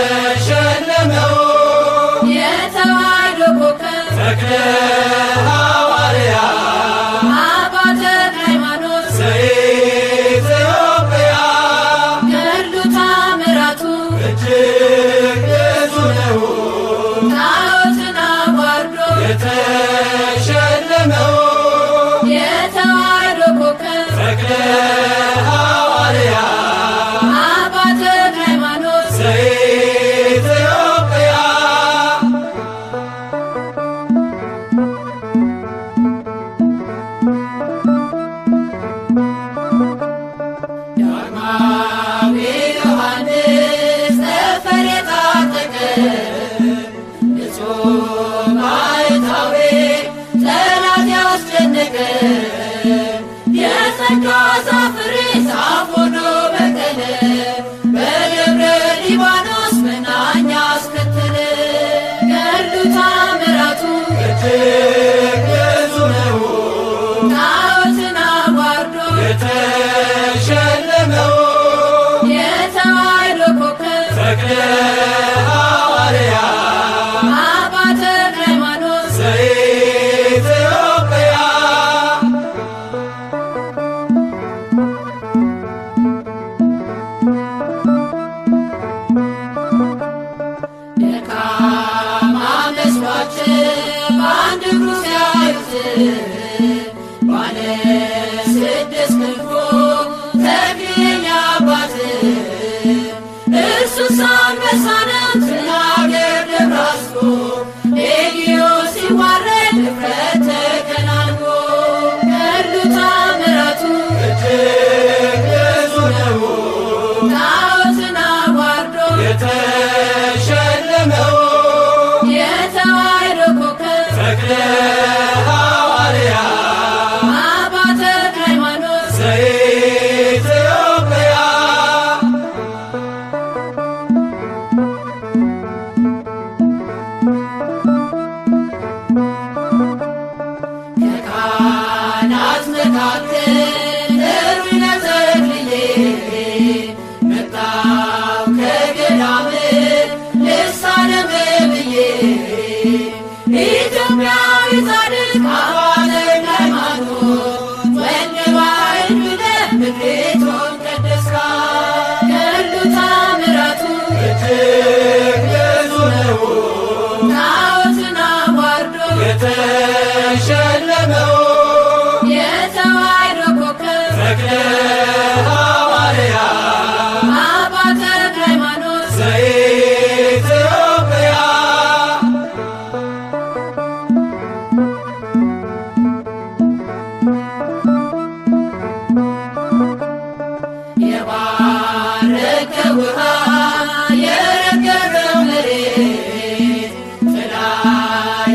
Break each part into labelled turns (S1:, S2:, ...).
S1: የተሸለመው
S2: የተዋሕዶ ኮከብ
S1: ተክለ ሐዋርያ
S2: አባ ተክለ ሃይማኖት
S1: ዘኢትዮጵያ
S2: ገድሉ ታምራቱ
S1: እጅግ ብዙ ነው።
S2: ጣዖትን አዋርዶ
S1: የተሸለመው
S2: የተዋሕዶ ኮከብ
S1: ተክለ ሐዋርያ
S2: አባ ተክለ ሃይማኖት
S1: ዘኢትዮጵያ።
S2: ዳግማዊ ዮሐንስ ጠፈር የታጠቀ ንጹሕ ባሕታዊ ጠላት ያስጨነቀ የጸጋ ዛፍ ፍሬ ዛፍ ሆኖ በቀለ በደብረ ሊባኖስ መናኛ አስከተለ። ገድሉ ታምራቱ
S1: እጅግ ብዙ ነው።
S2: ጣዖትን አዋርዶ
S1: የተሸለመው
S2: የተዋሕዶ ኮከብ
S1: ተክለ ሐዋርያ
S2: አባ ተክለ ሃይማኖት
S1: ዘኢትዮጵያ።
S2: ደካማ መስሏቸው በአንድ እግሩ ሲያዩት ባለ ስድስት ክንፉ ተክሌ አባት እርሱስ አንበሳ ነው ትናገር ደብረ አስቦ ሌጊዮን ሲዋረድ ድፍረት ተከናንቦ ገድሉ ታምራቱ
S1: እጅግ ብዙ ነው።
S2: ጣዖትን አዋርዶ
S1: የተሸለመው
S2: የተዋሕዶ ኮከብ
S1: ተክለ ሐዋርያ
S2: አባ ተክለ ሃይማኖት
S1: ዘኢትዮጵያ።
S2: ከካህናት መካከል እሩይ ተክልዬ መጣሁ ከገዳም ልሳለም ብዬ ኢትዮጵያዊ ጻድቅ አባ ተክለ ሃይማኖት ወልደ ባሕርይ ብለህ ምድሪቱን ቀደስካት። ገድሉ ታምራቱ
S1: እጅግ ብዙ ነው።
S2: ጣዖትን አዋርዶ
S1: የተሸለመው
S2: የተዋሕዶ ኮከብ
S1: ተክለ ሐዋርያ
S2: አባ ተክለ ሃይማኖት
S1: ዘኢትዮጵያ።
S2: የባረከ ውሃ የረገረው መሬት ጥላ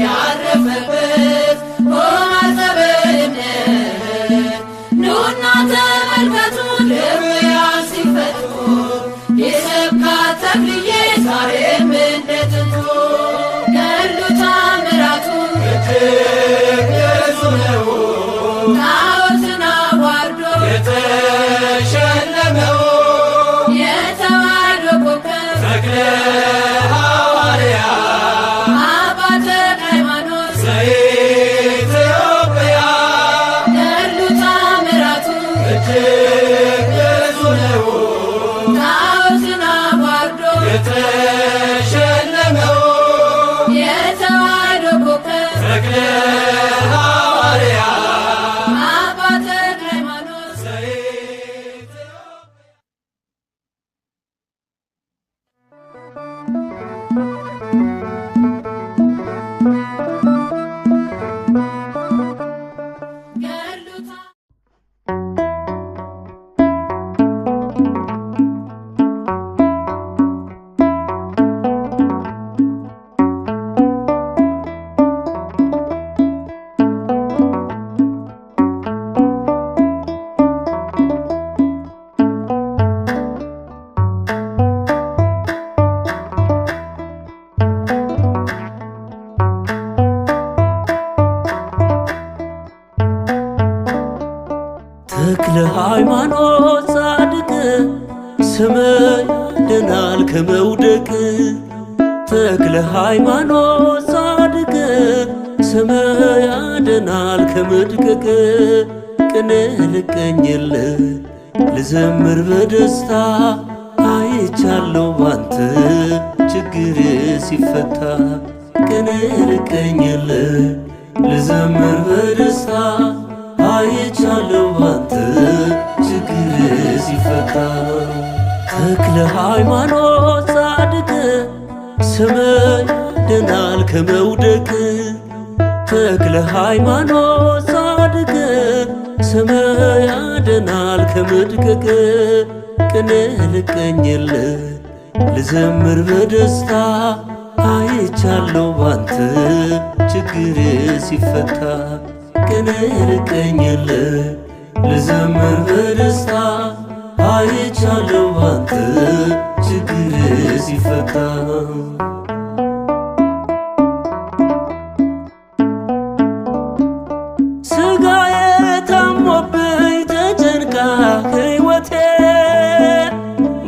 S2: ያረፈበት ሆኗል ጸበል እምነት። ኑና ተመልከቱ ድውያን ሲፈቱ የሰብካት ተክልዬ ዛሬም እንደ ጥንቱ ገድሉ ታምራቱ
S1: እጅግ ብዙ ነው።
S2: ጣዖትን አዋርዶ
S1: የተሸለመው
S2: የተዋሕዶ ኮከብ
S1: ተክለ ሐዋርያ
S2: አባ ተክለ ሃይማኖት
S1: ዘኢትዮጵያ።
S2: ገድሉ ታምራቱ
S1: እጅግ ብዙ ነው።
S2: ጣዖትን አዋርዶ
S1: የተሸለመው
S2: የተዋሕዶ ኮከብ
S1: ተክለ ሐዋርያ
S2: አባ ተክለ ሃይማኖት
S1: ዘኢትዮጵያ።
S3: ያድናል ከመውደቅ። ተክለ ሃይማኖት ጻድቅ ስም ያድናል ከመድቀቅ። ቅኔ ልቀኝልህ ልዘምር በደስታ አይቻለሁ ባንተ ችግር ሲፈታ። ቅኔ ልቀኝልህ ልዘምር በደስታ አይቻለሁ ባንተ ችግር ሲፈታ። ተክለ ሃይማኖት ጻድቅ ስም ያድናል ከመውደቅ። ተክለ ሃይማኖት ጻድቅ ስም ያድናል ከመድቀቅ። ቅኔ ልቀኝልህ ልዘምር በደስታ አይቻለሁ ባንተ ችግር ሲፈታ። ቅኔ ልቀኝልህ ልዘምር በደስታ አይቻለሁ ባንተ ችግር ሲፈታ። ስጋዬ ታሞብኝ ተጨንቃ ሕይወቴ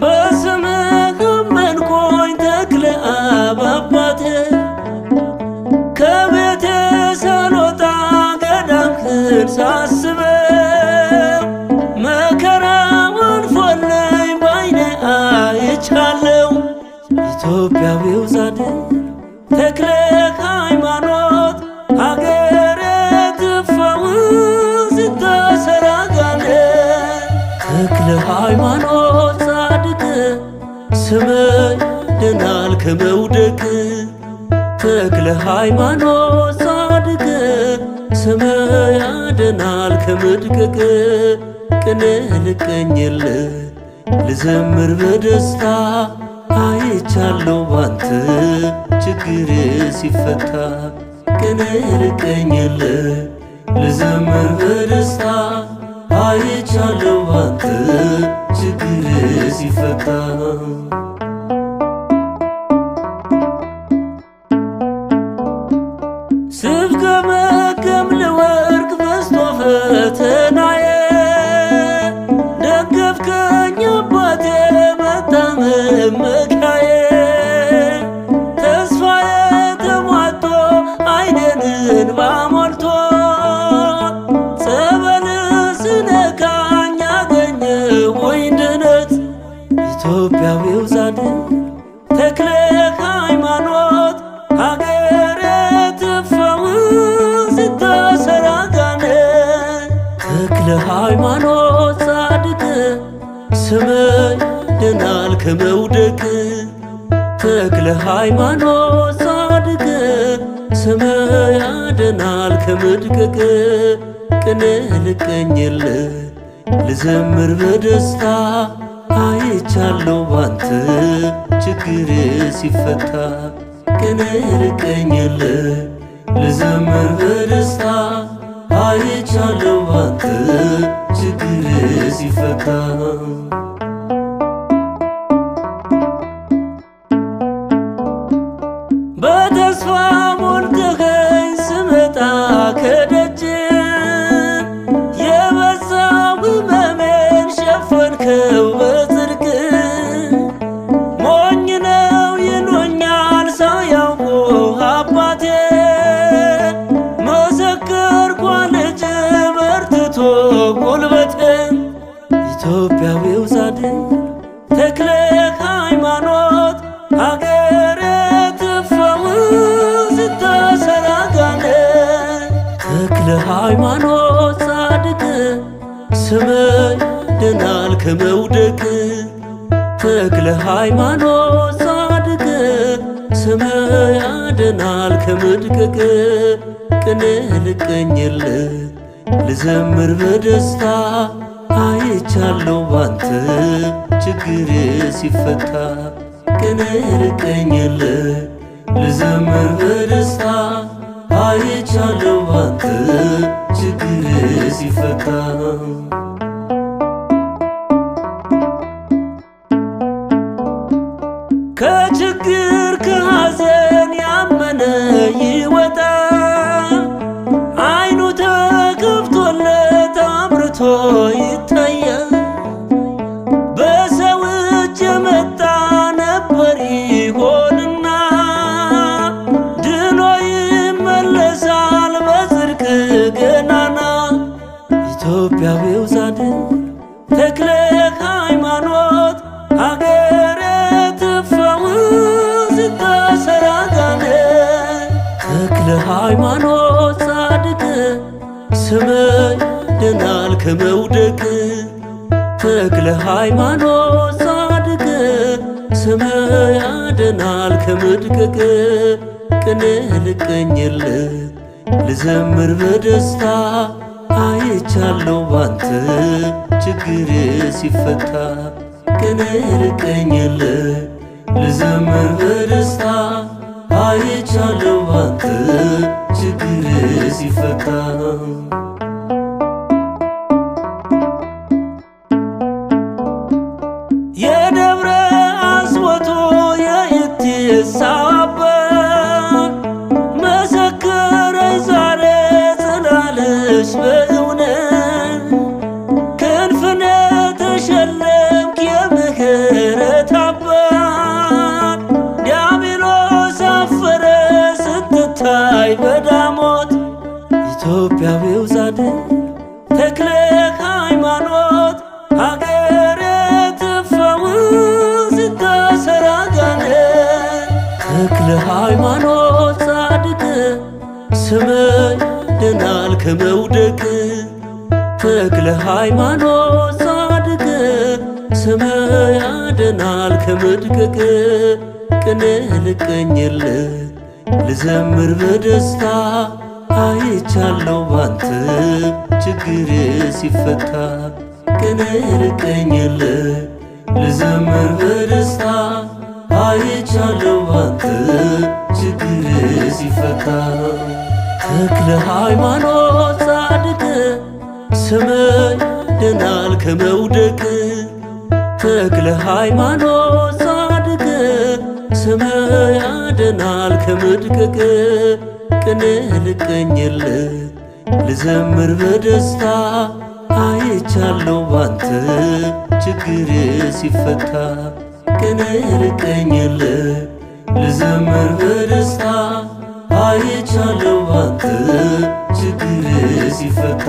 S3: በስምህ አመንኩኝ ተክለ አብ አባቴ። ከቤቴ ሳልወጣ ገዳምህን ሳስበው መከራው አልፎልኝ ባይኔ አይቻለው። ኢትዮጵያዊው ጻድቅ ተክለ ሃይማኖት ሀገረ ትፈውስ ተሰራጋነ። ተክለ ሃይማኖት ጻድቅ ስም ያድናል ከመውደቅ። ተክለ ሃይማኖት ጻድቅ ስም ያድናል ከመድቀቅ። ቅኔ ልቀኝልህ ልዘምር በደስታ አይቻለሁ ባንተ ችግር ሲፈታ። ቅኔ ልቀኝልህ ልዘምር በደስታ አይቻለሁ ባንተ ችግር ሲፈታ። ስፍገመገም ልወድቅ በዝቶ ፈተናዬ ደገፍከኝ አባቴ መታመመኪያዬ። ተስፋዬ ተሟጦ ዓይኔን እንባ ሞልቶ ጸበል ስነካኝ አገኘሁኝ ድነት። ኢትዮጵያዊው ጻድቅ ተክለ ሃይማኖት ሀገረ ትፈውስ ተሰራጋነ። ተክለ ሃይማኖት ጻድቅ ስም ያድናል ከመውደቅ። ተክለ ሃይማኖት ጻድቅ ስም ያድናል ከመድቀቅ። ቅኔ ልቀኝልህ ልዘምር በደስታ አይቻለሁ ባንተ ችግር ሲፈታ። ቅኔ ልቀኝልህ ልዘምር በደስታ አይቻለሁ ባንተ ችግር ሲፈታ። በተስፋ ሞልተኸኝ ስመጣ ከደጅ የበዛው ሕመሜን ሸፈንከው በጽድቅ። ሞኝ ነው ይሉኛል ሳያውቁ አባቴ መሰከርኩ ልጅ በርትቶ ጉልበቴ። ኢትዮጵያዊው ጻድቅ ተክለ ሃይማኖት ሀገረ ትፈውስ ተሰራጋነ። ተክለ ሃይማኖት ጻድቅ ስም ያድናል ከመውደቅ። ተክለ ሃይማኖት ጻድቅ ስም ያድናል ከመድቀቅ። ቅኔ ልቀኝልህ ልዘምር በደስታ አይቻለሁ ባንተ ችግር ሲፈታ። ቅኔ ልቀኝልህ ልዘምር በደስታ አይቻለሁ ባንተ ችግር ሲፈታ። ከችግር ከሐዘን ያመነ ይወጣል፣ ዓይኑ ተከፍቶለት አብርቶ ይታያል። በሰው እጅ የመጣ ሃይማኖት ጻድቅ ስም ድናል ከመውደቅ። ተክለ ሃይማኖት ጻድቅ ስም ያድናል ከመድቀቅ። ቅኔ ልቀኝልህ ልዘምር በደስታ አይቻለሁ ባንተ ችግር ሲፈታ። ቅኔ ልቀኝልህ ልዘምር በደስታ አይቻለሁ ባንተ ችግር ሲፈታ። የደብረ አስቦቱ የኢቴሳ አባት መሰከረ ዛሬ ጽላልሽ በእውነት። ክንፍነ ተሸለምክ የምህረት አባት ዲያብሎስ አፈረ ስትታይ በዳሞት። ኢትዮጵያዊው ጻድቅ ተክለ ሃይማኖት ሀገር ትፈውስ ስታሰራጋነ። ተክለ ሃይማኖት ጻድቅ ስም ድናል ከመውደቅ። ተክለ ሃይማኖት ጻድቅ ስም ያድናል ከመድቀቅ። ቅኔ ልቀኝልህ ልዘምር በደስታ አይቻለሁ ባንተ ችግር ሲፈታ። ቅኔ ልቀኝልህ ልዘምር በደስታ አይቻለሁ ባንተ ችግር ሲፈታ። ተክለ ሃይማኖት ጻድቅ ስም ድናል ከመውደቅ። ተክለ ሃይማኖት ጻድቅ ስም ያድናል ከመድቀቅ። ቅኔ ልቀኝልህ ልዘምር በደስታ አይቻለሁ ባንተ ችግር ሲፈታ። ቅኔ ልቀኝልህ ልዘምር በደስታ አይቻለሁ ባንተ ችግር ሲፈታ።